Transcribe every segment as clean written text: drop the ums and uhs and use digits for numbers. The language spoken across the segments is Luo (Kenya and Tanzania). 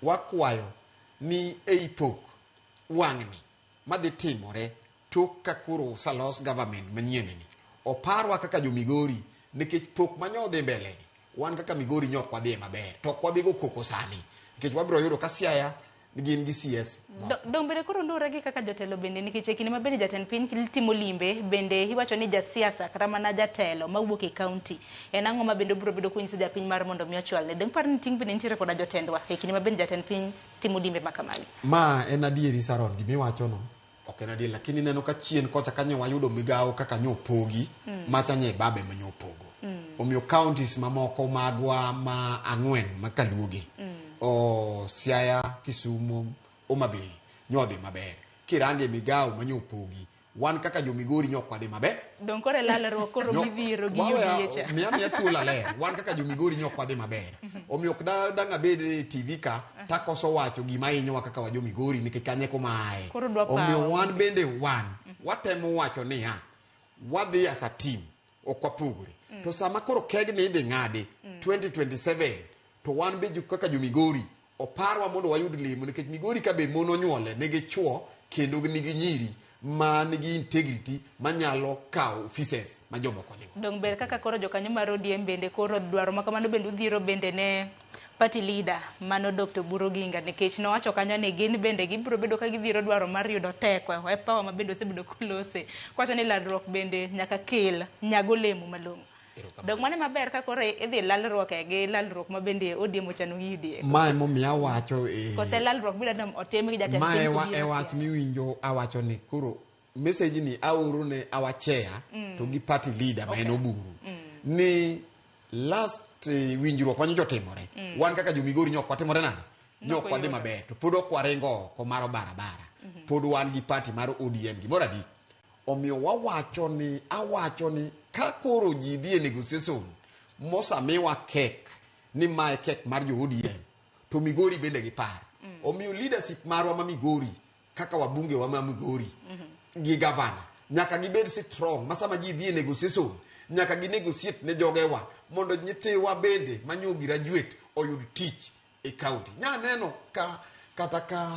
Wakwayo ni ei pok wang'ni madhi timore tok ka koro osalos government manyien ni, oparwa kaka jo Migori nikech pok manyo odhi mbele ni, wan kaka Migori nyo ok wadhiye maber to ok wabi go koko sani nikech wabiro yudo ka Siaya gin gi CS moko. Dong bende koro luwore gi kaka jotelo bende nikech e kinde ma bende jatend piny timo limbe bende iwacho ni jasiasa kata mana jatelo mawuok e county en ang'o ma bende obiro bedo konyiso japiny mar mondo mi ochwalne. Dong par ni ting' bende nitiere koda jotendwa e kinde ma bende jatend piny timo limbe ma kamagi. Ma en adieri Saron, gimiwachono ok en adieri, lakini ineno ka chien kocha kanyo wayudo migawo kaka nyo opogi macha nye babe ma nyo opogo. Omiyo counties mamoko magwa ma ang'wen ma kaluogi o Siaya, Kisumu, Homa Bay nyo odhi maber. Kirange migawo ma nyo opogi, wan kaka jo Migori nyo ok wadhi maber. Dong koro e lalruok koro midhiero gi UDA cha. Miya thuolo aler. Wan kaka jo Migori nyo ok wadhi maber. Omiyo ok dang' abed e TV ka takoso wacho gima hinyowa kaka wa jo Migori nikech kanye kuma aye. Koro dwa Omiyo pawo. wan bende wan watemo wacho niya, wadhi as a team, ok wapogore. To sama koro kegni idhi ng'adi 2027 to wan be kaka jo Migori oparwa mondo wayud lemo nikech Migori ka be mon onyuole nigi chuo kendo nigi nyiri ma nigi integrity manyalo kawo offices ma jomoko nigo. Dong ber kaka koro jokanyo mar ODM bende koro dwaro ma kamano bende udhiero bende ne party leader mano Dr. Oburu Oginga nikech nowacho kanyo ni gin bende gibiro bedo ka gidhiero dwaro mar yudo teko e power ma bende osebedo kolose. Kowacho ni lalruok bende nyaka kel nyago olemo malong'o. Dong mano maber ka koro idhi lalruok e gi lalruok ma bende ODM ochano gi UDA. Ma emomiyo awacho e Kose lalruok biro ni otim gi jatend ma piny e kobiro e wach Siaya. miwinjo awacho ni koro message ni aoro ne our chair to gi party leader ma en Oburu ni last winjruok manyocha otimore wan kaka jo Migori nyok watimore nade nyok wadhi maber to pod ok waringo oko mar barabara pod wan gi party mar ODM gimoro adi omiyo wawacho ni awacho ni ka koro ji dhi e negotiation mosamiwa kek ni mae kek mar jo ODM to Migori bende gipar omiyo leadership marwa ma Migori kaka wabunge wa ma Migori gi gavana nyaka gibed strong ma sama ji dhi e negotiation nyaka gi negotiate ne jogewa mondo nyithiwa bende manyo graduate oyud tich e county. Nya neno ka kata ka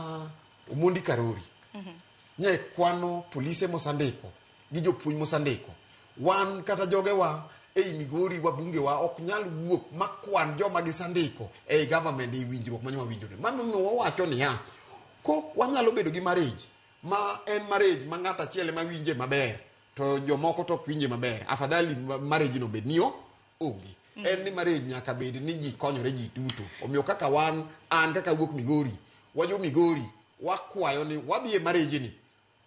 Omondi Karori nye kwano polise mosandiko gi jopuonj mosandiko wan kata jogewa ei Migori wabunge wa ok nyal wuok makwan joma gisandiko ei government ei winjruok manyo wawinjore. Mano omiyo wawacho niya, ko wanyalo bedo gi marriage ma en marriage ma ng'ato achiel ema winje maber to jomoko to ok winje maber, afadhali marriage no bed ni onge. En ni marriage nyaka bed ni ji konyore ji duto. Omiyo kaka wan, an kaka awuok Migori, wajo Migori, wakwayo ni wadhi e marriage ni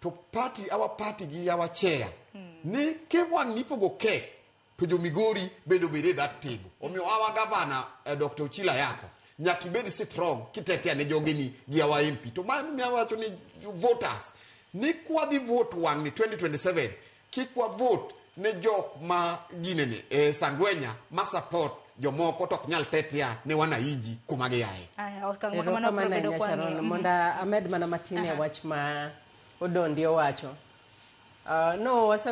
to party, our party gi our chair ni ke wang' nipogo kek to jo Migori bende obed e that table. Omiyo our governor Dr. Ochilo Ayako nyaka ibed strong kitetea ne jogeni gi our MP. To ma emomiyo awacho ni voters ni kwadhi vote wang' ni 2027 kik wa vote ne jok ma ginene sangwenya ma support jomoko to ok nyal tetea ne wananchi kuma giaye. Aya, okang' ma kamano Erokamano biro bedo ahinya kwa Sharon. ng'iyo. Mondo amed mana matin e wach ma Odondi owacho. No, wase